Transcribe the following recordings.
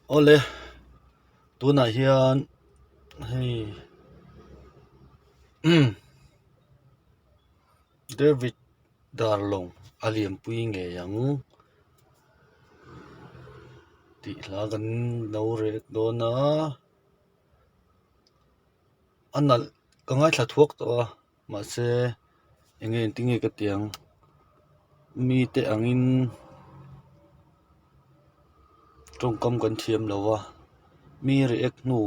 Awle tunah hian hei David Darlawng a lianpui ngei ang tih hla kan lo rek dawn a a nalh ka ngaithla thuak tawh a mahse eng nge engtin nge ka tih ang mite angin tawngkam kan thiam lo a mi react hnu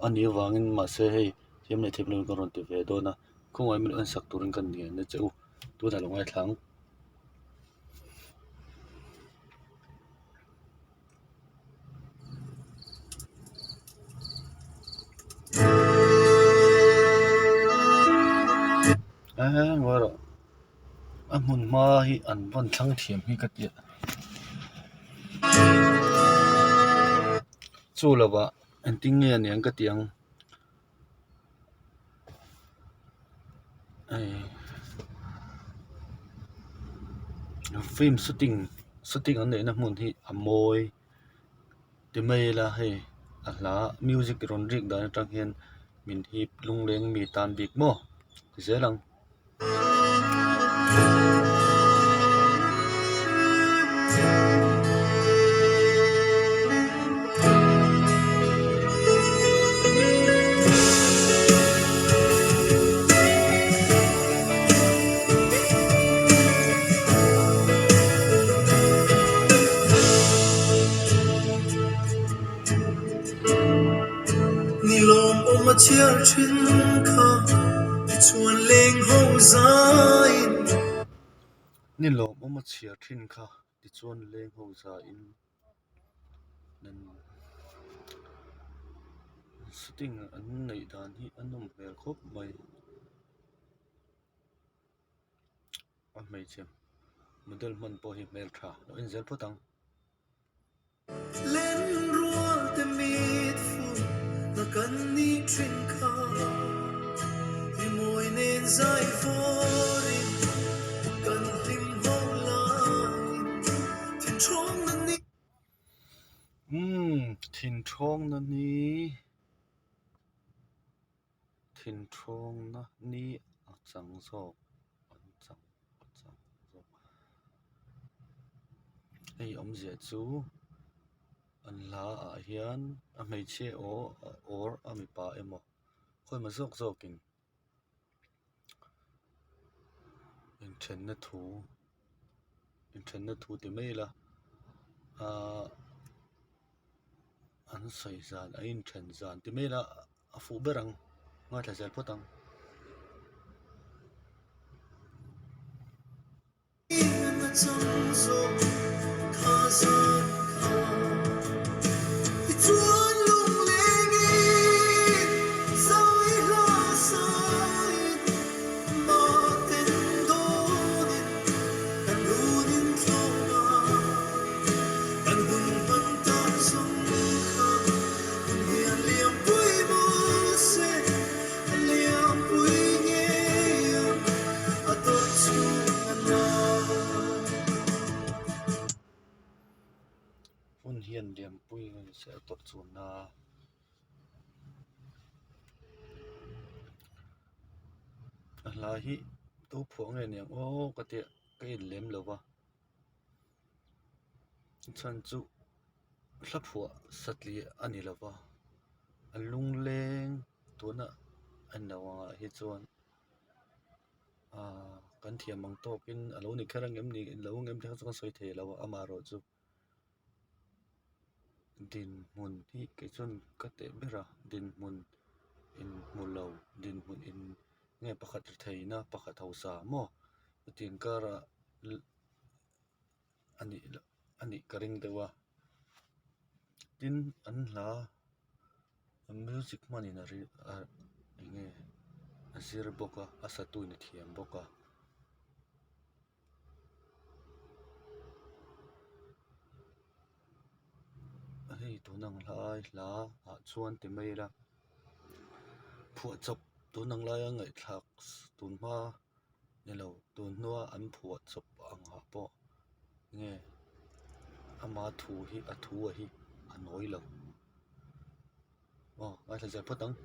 a nih avangin mahse hei thiam leh thiam lo in ka rawn ti ve dawn a khawngaih min en sak turin ka ngen a che u tunah lo ngaithla ang. A hmun hma hi an vawn thlang thiam hi ka tia chu lovah engtin nge a niang ka ti ang film shooting shooting an neihna hmun hi a mawi ti mai ila hei a hla music rawn rik dan atang hian min hip lungleng mi tan bik maw ti zel ang. Ni lawm awm a chhiar thin kha tichuan leng ho zaiin. Ni lawm awm a chhiar thin kha tichuan leng ho zaiin shooting an neih dan hi a nawm hmel khawp mai. A hmeichhe model hman pawh hi hmeltha lo en zel phawt ang. Lenrual te mit fu na kan nih thin kha Rimawi nen zai fawrin kan hlim ho laiin Thin thawng na ni Umm thin thawng na ni Thin thawng na ni a chang zawk an chang a chang zawk hei awmzia chu an hla ah hian a hmeichhia aw or a mipa emaw khawimaw zawk zawk in inthenna thu inthenna thu ti mai ila ahh an sawi zan a inthen zan ti mai ila a fuh ber ang ngaithla zel phawt ang. Hun hian lianpui nge se a tawp chhun a. A hla hi tu phuah nge niang aw ka tia ka en lem lo va. A chhan chu hla phuah satliah a ni lo va a lungleng tuna a ni lo angah hi chuan ahh kan thiam ang tawkin a lo ni kher ang em ni lo ang em te kha chu kan sawi thei lo a amaherawh chu dinhmun hi kei chuan ka teh ber a dinhmun inhmu lo dinhmun in nge pakhat ri theihna pakhat hausa maw chutiang karah. A nih loh a nih ka ring deuh a tin an hla music hmanin a ri a eng nge a zir bawk a a satu in a thiam bawk a. Hei tun ang lai hla ah chuan ti mai ila phuahchawp tun ang laia ngaihthlak tun hma. Ni lo, tun hnua an phuah chawp ang ah pawh nge ama thu hi a thu a hi a nawi lo. Aw ngaithla zel phawt ang.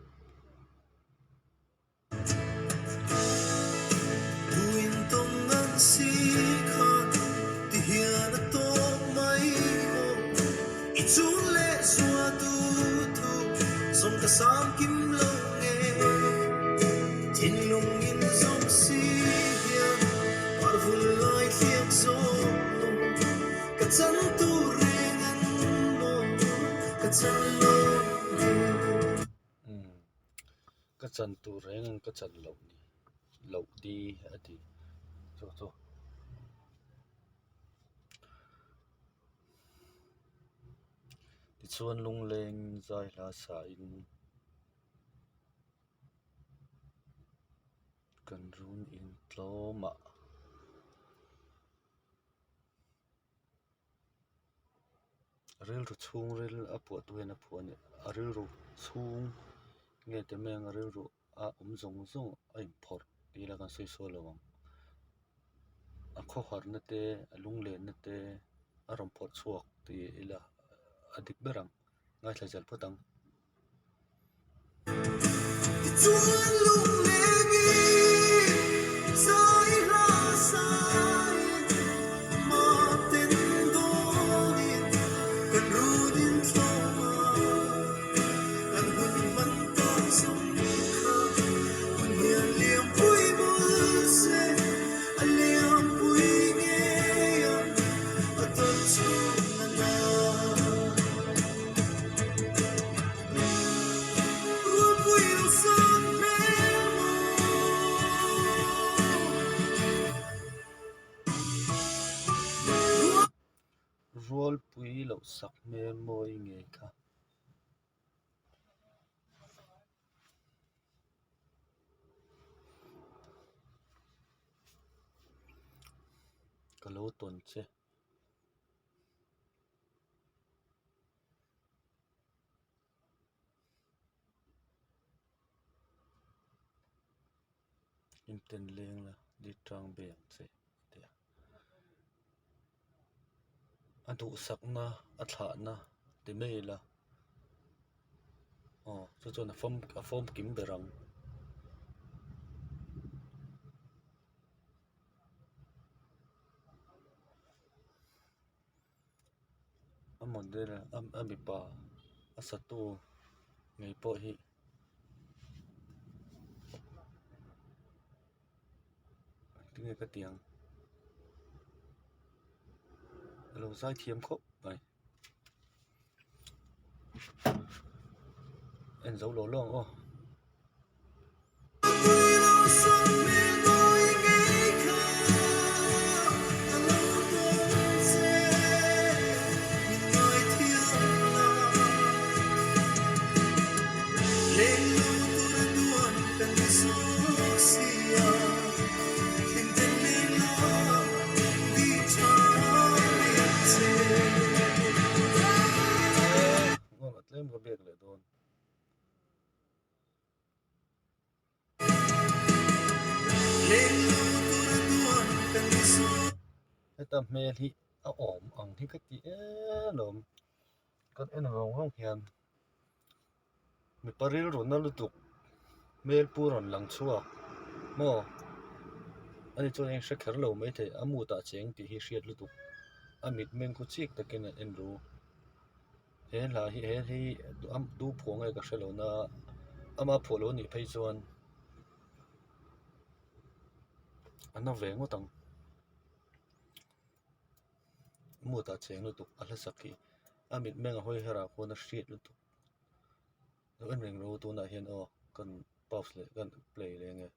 Ka chan tur reng ang ka chan loh ni loh di a ti chu chu. Tichuan lungleng zai hla sa in kan run in tlawm ah. Rilru chhungril a phuah tu hian a phuah a ni. A rilru chhung nge ti mai ang a rilru a awm zawng zawng a inphawrh tih ila kan sawi sawi lo ang. A khawharna te a lunglenna te a rawn phawrh chhuak tih ila a dik ber ang ngaithla zel phawt ang. Rualpui loh sak hmel mawi ngei kha. Ka lo tawn che. Inten leng la di tang be ang che a ti a. A duhsakna a thlahna ti mai ila aw chu chuan a fawm a fawm kim ber ang. A model a mipa a satu ngei pawh hi tinge ka ti ang a lo zai thiam khawp mai en zo lo lo ang aw. Tlem ka biak leh dawn. Heta hmel hi a awm ang hi ka ti em alawm kan en vawng vawng hian mipa rilru na lutuk hmel pu rawn lang chhuak maw ani chuan a inhre kher lo maithei a mood ah cheng tih hi hriat lutuk a mitmeng khu chik takin a en ru. He hla hi he hi tu phuah nge ka hre lo na ama phuah lo anih phei chuan a na ve ngawt ang mood ah cheng lutuk a hla sak hi a mitmeng a hawi her ah khuan a hriat lutuk lo en reng rawh u tunah hian aw kan pause leh kan play leh ange.